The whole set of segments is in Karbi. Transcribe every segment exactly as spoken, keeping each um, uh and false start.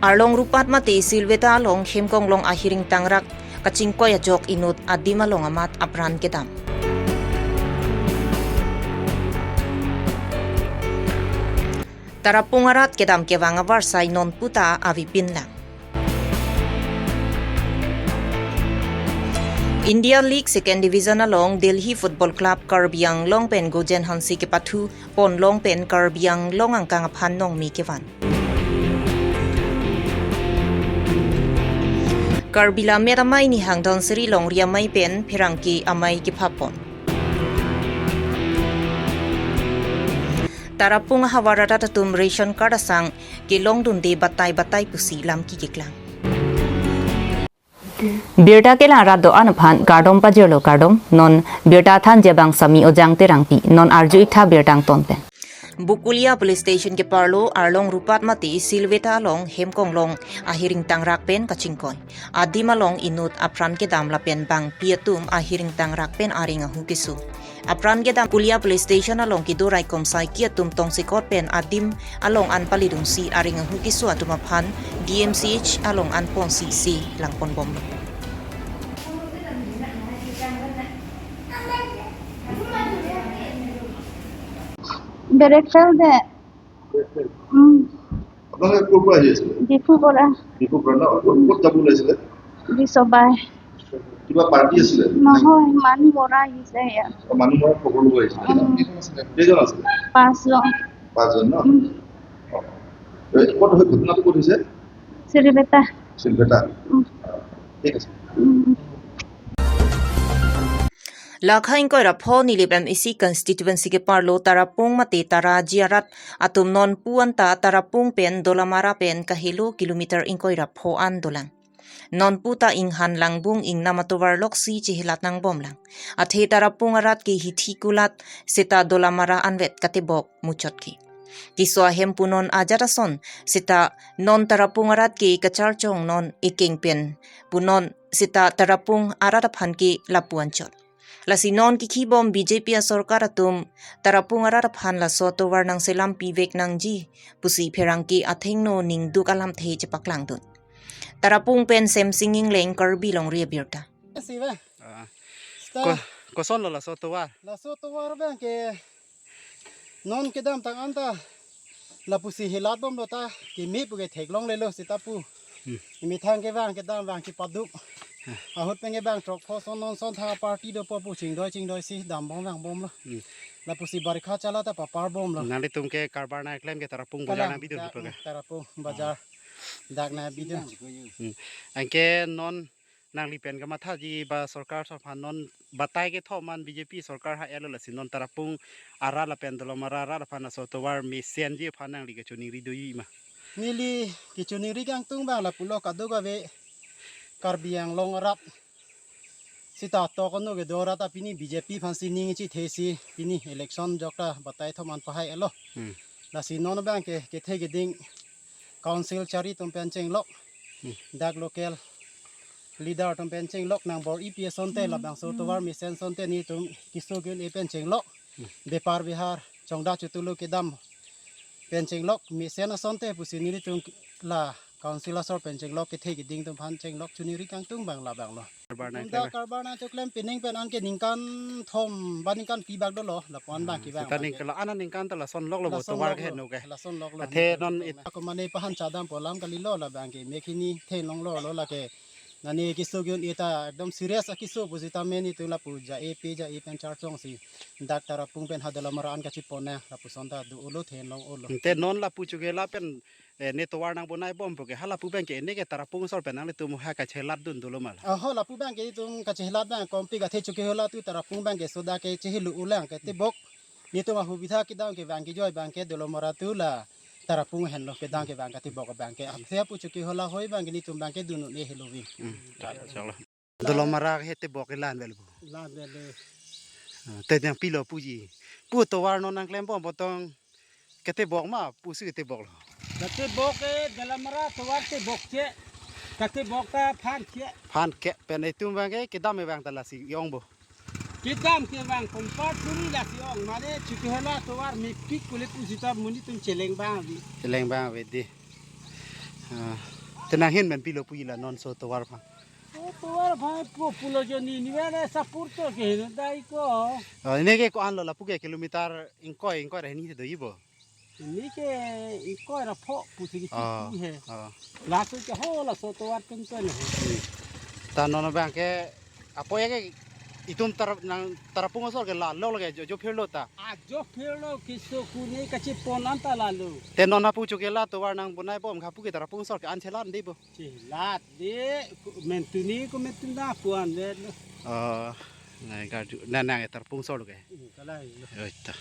Arlong Rupat mate Silveta along Hemkonglong ahiring tangrak kachingkoi ajok inut adim along amat apran kedam. Tarapung arat kedam kevang avarsai nonputa avepin lang. India League Second Division along Delhi Football Club Karbi Anglong pen Gojen Hanse kepathu ponlong pen Karbi Anglong angkang aphan nongmi kevan. Karbi Lammet Amei Nihang Dhansiri Longri Amei pen pherangke amei kephapon. Tarapung ahavar arat atum ration card asang kelongdunde batai batai pusi lam kikeklang. Birta kelang rat do-an aphan kardom pajirlo, kardom. Non birta thanji abang Sami Ojang Terangpi, non arju-ik tha birta angton pen. Bokolia Police Station keparlo Arlong Rupat mate Silveta along Hemkonglong ahiring tangrak pen kachingkoi. Adim along inut apran kedam lapen bangpi atum ahiring tangrak pen areng ahu keso. Apran kedam Bokolia Police Station along kedo raikom saiki atum tongsekot pen adim along an palidungsi areng ahu keso atum aphan D M C H along an ponsi se langponbomlo. Brake fail দে। উম। আপোনালোকে ক'ৰ পৰা আহি আছিলে? ডিফুৰ পৰা। ডিফুৰ পৰা ন? ক'ত, ক'ত যাব ওলাইছিলে? বিছবাই। কিবা পাৰ্টি আছিলে? নহয়, মানুহ মৰা আহিছে ইয়াত। অ, মানুহ মৰা খবৰ ল'ব আহিছিলে। উম। কেইজন আছিলে? পাঁচজন। পাঁচজন ন? উম। অ। এই ক'ত হয়, ঘটনাটো ক'ত হৈছে? চিলবেটা। চিলবেটা। উম। ঠিক আছে। উম। Lakha ingkoi ra pho Nilip M A C constituency keparlo Tarapung mate Taraji arat atum nonpu anta Tarapung pen Dolamara pen kahelo kilometer ingkoi ra pho an dolang. Nonpu ta inghan langbung ingnam atovar loksi chehelat nangbomlang. Athe Tarapung arat ke hithi kulat seta Dolamara anvet katebok muchot ke. Keso ahem punon ajat ason seta non Tarapung arat ke kacharchong non ekeng pen punon seta Tarapung arat aphan ke lapu anchot. Lasi non kikhibom B J P asorkar atum Tarapung arat aphan laso atovar nangselam pivek nangji pusi pherangke athengno ningduk alamthe chepaklangdun. Tarapung pen Semsing Ingleng, Karbi Longri Abirta. Siva. Ah. Sta. Ko-, kosonlo laso atovar? Laso atovar abang ke non kedamtang anta lapusi helatbomlo ta keme pu ke theklonglelo seta pu. Hmm. Imethang kevang kedam vang kepaduk. Ah. Ahut pen kevang throk pho son non son tha party dopo pu chingdoi chingdoisi dambom vangbomlo. Hmm. Lapusi barikha chala ta paparbomlo. Nanglitum ke karbar nangklem ke Tarapung bajar nangpidun dak, pu ke? Tarapung bajar. Dak nangpidun. Hmm. Anke non nangli pen kamathaji ba sorkar ason aphan non batai kethom an B J P sorkar ha-etlo lasi non Tarapung arat lapen Dolamara arat aphan laso atovar mesenji aphan nangli kachiningri doji ma? Neli kachiningri kangtung abang lapulo, kadokave Karbi Anglong arat seta tok ano kedo arat ta pini B J P aphansi ning chithesi pini election jokta batai thom an pahai-etlo. Hmm. Lasi non abang ke kethe keding council chari atum pen chenglok. Hmm. Dak local leader atum pen chenglok, nang bor-i pi asonte, hmm, labangso atovar mesen asonte netum keso ke-un-e pen chenglok. Hmm. Bepar behar chongda chotulu kedam pen chenglok, mesen asonte pusi nelitum la council asor pen chenglok, kethe keding atum aphan chenglok, chiningri kangtung abang labanglo. Karbar nang, tum ta klem, karbar nangchoklem pining pen anke ningkan thom ba ningkan phli bak dolo, lapu-an abang, hmm, kevang seta abang ning ke. Kala ana ningkan ta lason loklo bo, lason atovar loklo, keheno ke. Lason loklo. Athe ningkan non thom it- na. Ako mane pahan chadampo alam kalilo, labang ke mekhini thenlonglo lo lake. Nani keso ke-un-e ta ekdom serious akeso pusitame netum lapu ja-e pe ja-e pen charchongsi dak Tarapung pen ha Dolamara an kachepon nang lapuson ta do-olo, thenlong-olo. Te non lapu chukela pen, eh, ne tovar nangbonaibom pu ke, ha lapu abang ke ne ke Tarapung asor pen nanglitum ha kachelatdun dolo ma la? Oho, lapu abang ke itum kachelat abang kompik, athe chukehela tu Tarapung abang ke soda ke chehelo ulang ke tebok. Netum ahubidha kedam kevang kejoi abang ke Dolamara tu la Tarapung henlo kedam kevang katebok abang ke. Athe apu chukehela hoi abang ke netum abang ke dun un-e helo vi. Hmm, chalo, chalo. Dolamara ke tebok ke la-an avelo. La-an avelo. Ah, te nangpilo puji. Pu tovar non nangklembom pu tong ketebok ma, pusi keteboklo? Katebok ke Dolamara tovar tebok ke. Katebok ta aphan ke. Aphan ke pen itum abang ke kedam kevang ta lasi ong bo. Kedam kevang compulsory lasi ong, mane chukehela tovar mepik kule pusita monit atum cheleng abang ave. Cheleng abang ave dei. Ah. Nang hin pen pilo pu ila non so tovar aphan. Oh, tovar aphan pu pulo jo ni ni wana sapur to ke hin dai ko. Oh, ini ke ko-an lo lapu ke kilometer ingkoi, ingkoi ra hini do ibo. Ini ke ingkoi ra pho pusi ke Oh, sipu he. Oh. Laso ke ho laso tovar pen pen he. Hmm. Ta non abang ke apo ya ke itum tar nang Tarapung asor ke la lo lage jo, jo phirlo ta. Ah, jo phirlo kiso kuni kachipon anta lalo. Te non apu chuke la tovar nang bonai bom khapu ke Tarapung asor ke an chelan dei bo. Chelat de ku-, mentuni ku mentuna puan de lo. Oh, nang garju, nang nang Tarapung asor lo ke. Hmm, kalai lo. Oi ta.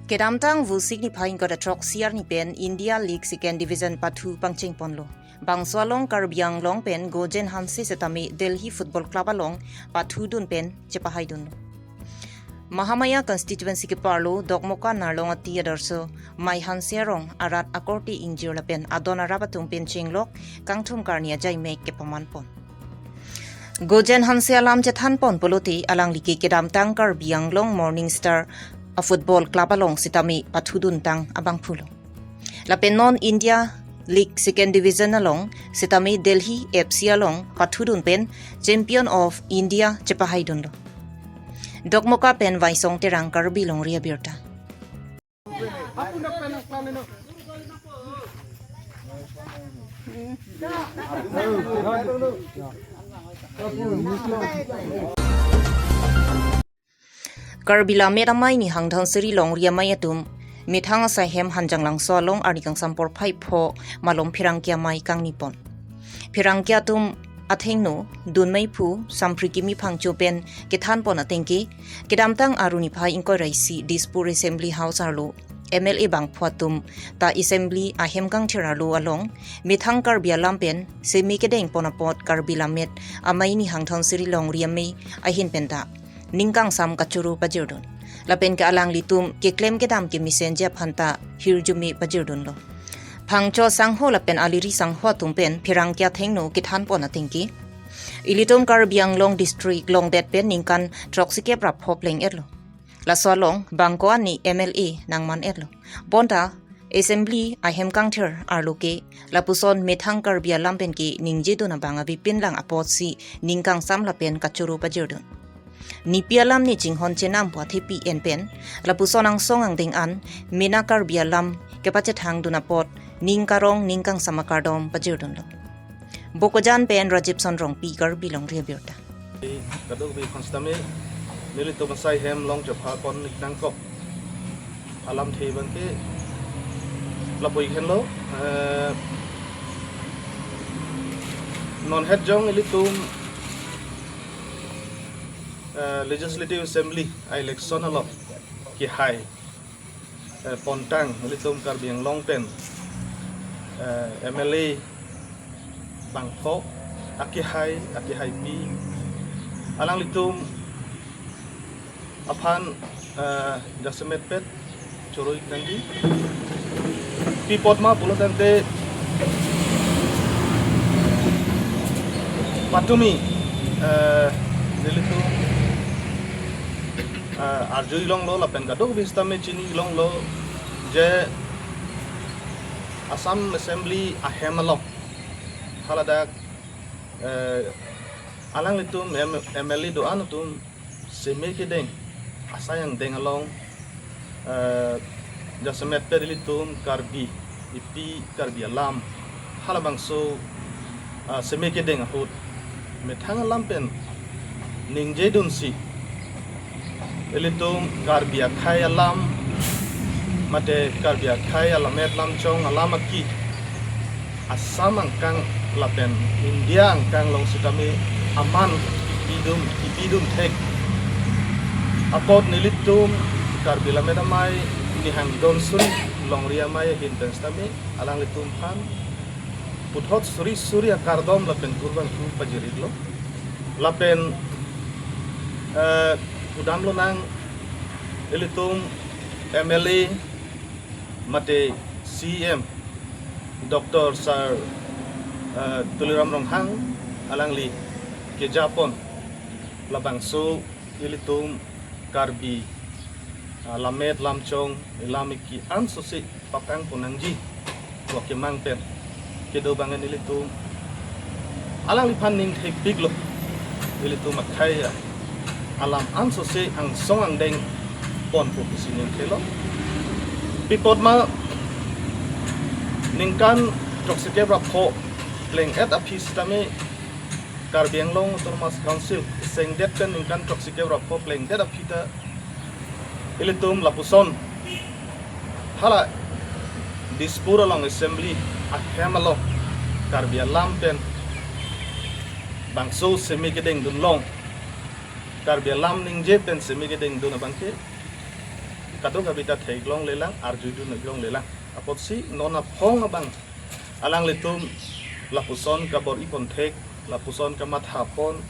Kedamtang Vosik niphai ingkoi ra throksi arni pen India League Second Division pathu pangcheng ponlo. Bangso along Karbi Anglong pen Gojen Hanse setame Delhi Football Club along pathu dun pen chepahai dunlo. Mahamaya constituency keparlo Dokmoka Narlong Ati Adarsho Mai Hanse arong arat akorte ingjir lapen adon arap atum pen chenglok kangthum karni ajai mek kepaman pon. Gojen Hanse alam chethan pon pulote alangli ke kedamtang Karbi Anglong Morning Star a football club along sitame pathu dun tang abangphu lo. Lapen non India League Second Division along sitame Delhi F C along pathu dun pen Champion of India chepahai dunlo. Dokmoka pen Vaisong Terang, Karbi Longri Abirta. Karbi Lammet Amei Nihang Dhansiri Longri Amei atum methang asai hem Hanjanglangso along arni kangsam porphai pho malom pherangke amei kangni pon. Pherangke atum athengno dunmeiphu Samphri Kimi Phangcho pen kethan pon atengke, kedamtang Aru niphai ingkoi ra isi Dispur Assembly House arlo M L A bangpho atum ta Assembly ahem kangthir arlo along methang Karbi alam pen seme kedeng pon apot Karbi Lammet Amei Nihang Dhansiri Longri Amei ahin pen ta ning kangsam kachoro pajirdun. Lapen ke alanglitum keklem kedam kemesenji aphan ta hirjume pajirdunlo. Phangcho sangho lapen aliri sangho atum pen pherangke athengno kethan pon atengke, ilitum Karbi Anglong District longdet pen ningkan throksikep ra pho pleng etlo. Laso along bangko ani M L A nangman etlo. Bonta Assembly ahem kangthir arlo ke lapuson methang Karbi alam pen ke ningjedun abang avepin lang apotsi ning kangsam lapen kachoro pajirdun. Nepi alam ne chinghon chenam pu athepi en pen lapuson angsong angdeng an mena Karbi alam kepachethang dun apot ning karong ning kangsam akardom pajirdunlo. Bokajan pen Rajib Son Rongpi, Karbi Longri Abirta. Kadokave aphan sitame nelitum asai hem long chepha pon ik nangkok. Alamthe abang ke lapu ik henlo, eh, non het jong ilitum, eh, Legislative Assembly a election along kehai, eh, pontang ilitum Karbi Anglong pen, eh, M L A bangpho akehai, akehaipi alanglitum aphan, eh, jasemet pet choro ik nangji. Pi apot ma pulo tangte patumi, eh, nelitum, eh, arju ik longlo lapen kadokave sitame chini ik longlo je Assam Assembly ahem along haladak, eh, alanglitum M-, M L A do-an atum seme kedeng asai angdeng along, eh, jasemet pet ilitum Karbi, ipi Karbi alam halabangso, eh, seme kedeng ahut methang alam pen ningjedunsi ilitum Karbi akhei alam mate Karbi akhei alammet lamchong alam aki Assam angkang lapen India angkang along sitame aman ipidun, ipidun thek apot nelitum Karbi Lammet Amei Nihang Dhansiri Longri Amei ahin pen sitame alanglitum aphan puthot suri suri akardom lapen kurvangthu pajir iklo. Lapen, eh, pudamlo nang ilitum M L A mate C E M Doctor Sir, eh, Tuliram Ronghang alangli kejapon labangso ilitum Karbi, ah, lammet lamchong ilam iki ansose papang pon nangji. Kemang pen kedo abang nelitum alangliphan ning thekpiklo. Nelitum akhei alam ansose angsong angdeng ponpo pusi ning thelo. Pi apot ma ningkan throksi kep ra pho pleng-et aphi sitame Karbi Anglong Autonomous Council sengdet pen ningkan throksi kep ra pho pleng-et aphi ta ilitum lapuson hala Dispur along assembly ahem along Karbi alam pen bangso semi kedengdun long, Karbi alam ningje pen semi kedengdun abang ke kadokave ta theklonglelang, arjudunlonglelang. Apotsi non aphong abang alanglitum lapuson kabor-i ponthek, lapuson kamatha pon,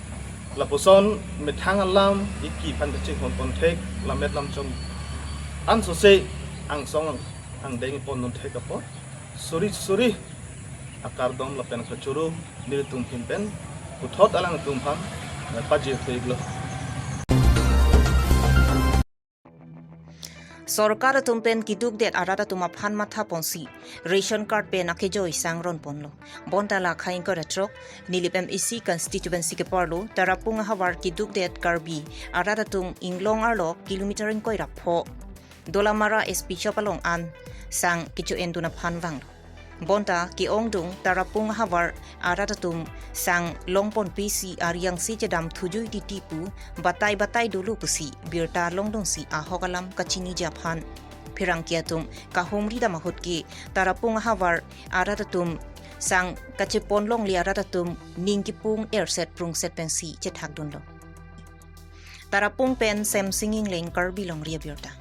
lapuson methang alam iki aphan kachinghon ponthek, lammet lamchong ansose angsong angdeng pondun thek apot suri suri akardom lapen kachoro nelitum ahin pen puthot alangtum aphan, eh, pajir theklo. Sorkar atum pen keduk det arat atum aphan matha ponsi ration card pen akejoi sang ron ponlo. Bonta la khei ingkoi ra throk Nilip M A C constituency keparlo Tarapung ahavar keduk det Karbi arat atum inglong arlo kilometer ingkoi ra pho Dolamara S P shop along an sang kecho-endun aphan vanglo. Bonta ke-ongdung Tarapung ahavar arat atum sang long ponpisi ariang si chedam thujui titi pu batai batai dolo pusi birta longdunsi ahok alam kachiniji aphan. Pherangke atum kahumri dam ahut ke Tarapung ahavar arat atum sang kachepon longle arat atum ning kepung erset prungset pensi chethakdunlo. Tarapung pen Semsing Engleng, Karbi Longri Abirta.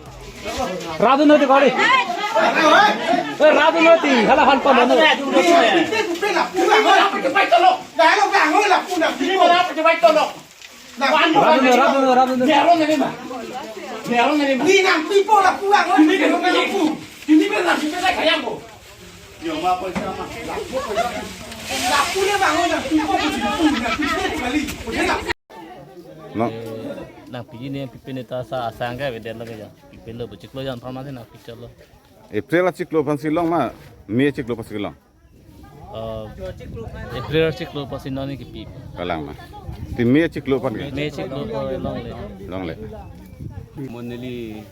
Radu noti kali. Eh, radu noti, hala han pon noti. Radu noti, radu noti. No. Nangpiji ne pipe ne ta sa asang ka avedet lo ke ja. Pipe lo, bu chiklo jon aphan ma si nangpi chotlo. April achiklo aphan si long ma, May achiklo aphan si long? Uh, April achiklo aphan si non ne kipi. Kalang ma. Ti May achiklo aphan ke? May achiklo aphan longle. Longle. Mo neli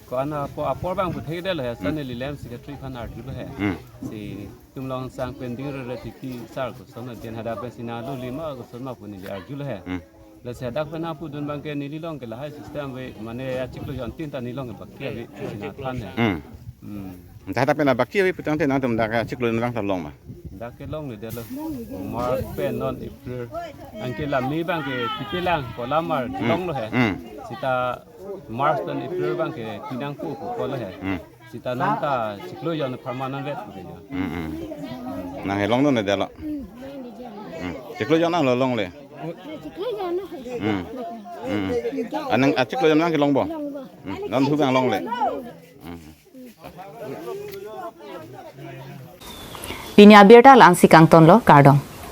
ko-an apo apor abang puthekdetlo he, sa Hmm. neli L M secretary aphan arjulo he. Hmm. Si itum long sang pending rere titi sar koson aden hadak pensi nangdun lima koson ma pu neli arjulo he. Hmm. Lasi hadak pen nangpudun abang ke neli long ke lahai system ave, mane achiklo jon tin ta neli long ke baki ave, si nangthan he. Hmm. Hmm. Anta hadak pen baki ave pu tangte nangtum dak achiklo jon abang ta long ma? Dak ke longledetlo. March pen non April. Anke la May abang ke pipelang, kolamar Hmm. longlo he. Hmm. Sita March pen April abang ke pinang pu pu kolo he. Hmm. Sita nonta chiklo jon apharman non vet pu ke jo. Hmm, hmm. Nang he longdunledetlo. Hmm. Chiklo jon nang lo longle. Hmm. Hmm. Anang achiklo jon nang ke longpo. Hmm. Non thu abang longle. Hmm. Pini abirta la-ansi kangtonlo, kardom.